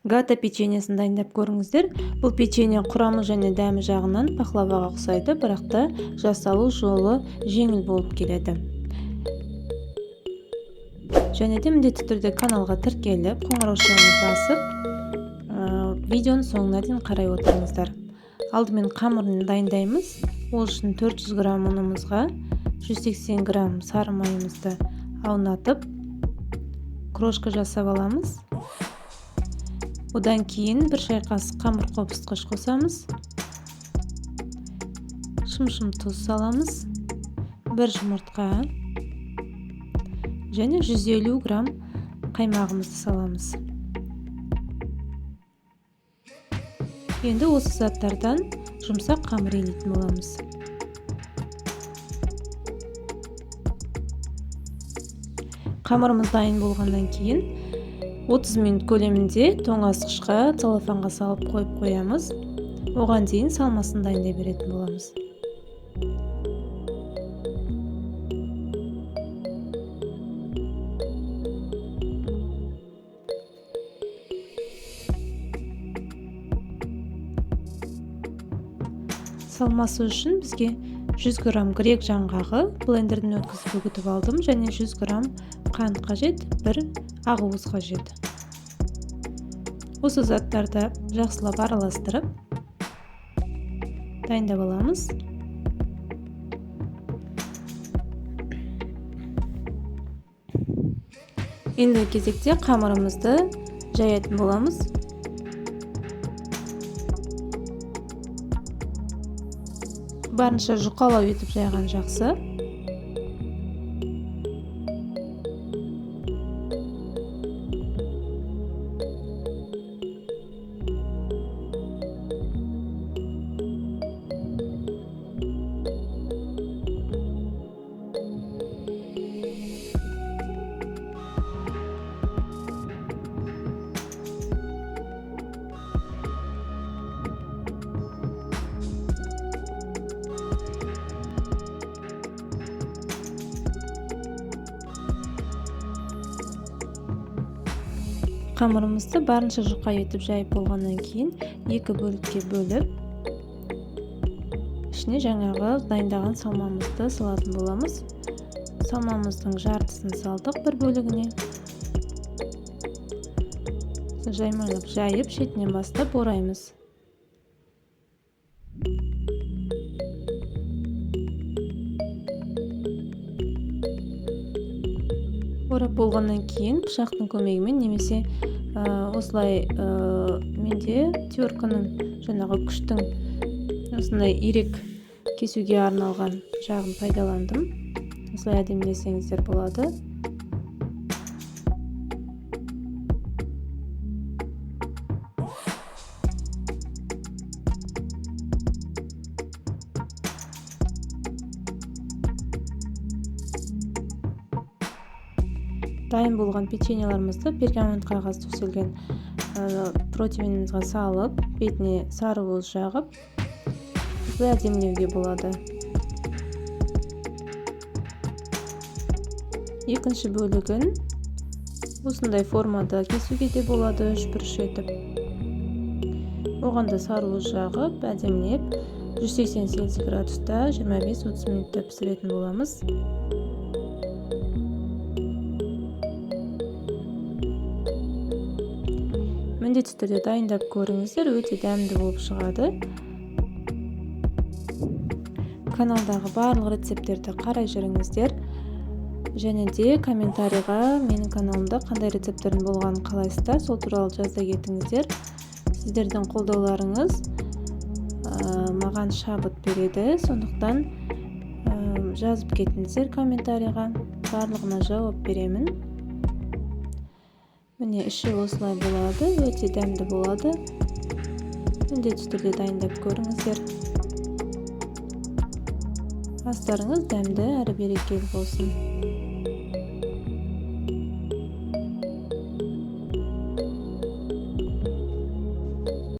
Гата печеньесін дайындап көріңіздер. Бұл печенье құрамы және дәмі жағынан пахлаваға ұқсайды, бірақ та жасалу жолы жеңіл болып келеді. Және де міндетті түрде каналға тіркеліп, қоңыраушаны басып, видеоның соңына дейін қарай отырыңыздар. Алдымен қамырын дайындаймыз. Ол үшін 400 грамм ұнымызға 180 грамм сары майымызды аунатып, крошка жасап аламыз. Одан кейін бір шай қасық қамыр қопсытқыш қосамыз. Шым-шым тұз саламыз. Бір жұмыртқа және 150 грамм қаймағымызды саламыз. Енді осы заттардан жұмсақ қамыр илейтін боламыз. Қамырымыз дайын болғаннан кейін 30 минут көлемінде тоңазытқышқа целлофанға салып қойып қоямыз. Оған дейін салмасын дайындай беретін боламыз. Салмасы үшін бізге 100 грамм грек жаңғағы блендерден өткізіп үгітіп алдым және 100 грамм қант қажет, бір ақуыз қажет. Осы заттарды жақсылап араластырып дайындап аламыз. Енді кезекте қамырымызды жаятын боламыз. Барынша жұқалау етіп жайған жақсы. Қамырымызды барынша жұқа етіп жайып болғаннан кейін екі бөлікке бөліп, ішіне жаңағы дайындаған салмамызды салатын боламыз. Салмамыздың жартысын салдық бір бөлігіне. Жаймалап жайып, шетінен бастап ораймыз. Орап болғаннан кейін пышақтың көмегімен немесе осылай менде терканың жаңағы күштің осындай ирек кесуге арналған жағын пайдаландым. Осылай әдемілесеңіздер болады. Дайын болған печеньелерімізді пергамент қағаз төселген противенімізге салып, бетіне сары уыз жағып, осылай әдемілеуге болады. Екінші бөлігін осындай формада кесуге де болады, үшбұрыш етіп. Оған да сары уыз жағып, әдемілеп 180 Цельсий градуста 25-30 минутта пісіретін боламыз. Міндетті түрде дайындап көріңіздер, өте дәмді болып шығады. Каналдағы барлық рецепттерді қарай жүріңіздер. Және де комментарийға менің каналымда қандай рецепттердің болғанын қалайсыздар, сол туралы жаза кетіңіздер. Сіздердің қолдауларыңыз маған шабыт береді, сондықтан жазып кетіңіздер комментарийға, барлығына жауап беремін. Міне іші осылай болады, өте дәмді болады. Міндетті түрде дайындап көріңіздер. Астарыңыз дәмді әрі берекелі болсын.